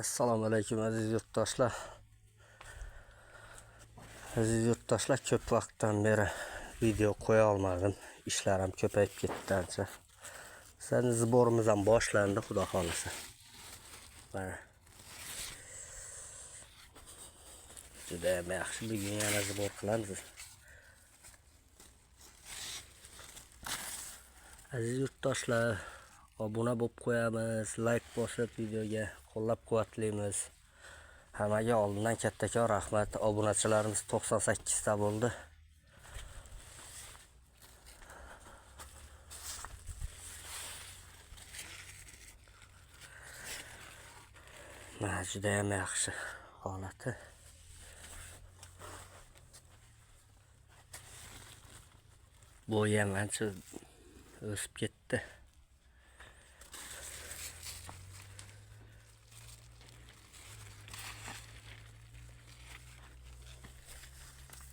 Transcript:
Assalomu alaykum, aziz yurtdoshlar. Aziz yurtdoshlar, ko'p vaqtdan beri video qo'ya olmadim. Ishlarim ko'payib ketdi ancha. Bizlarning сбор imiz ham boshlandi, xudo xohlasa. Mana. Juda ham yaxshi. Bugun yana сбор qilamiz. Aziz yurtdoshlar, obuna bo'lib qo'yamiz, like bosib videoga qo'llab-quvvatlaymiz. Hammaga oldindan kattakon rahmat. Obunachilarimiz 98 ta bo'ldi. Mana juda ham yaxshi holati. Bo'yi ham ancha o'sib ketdi.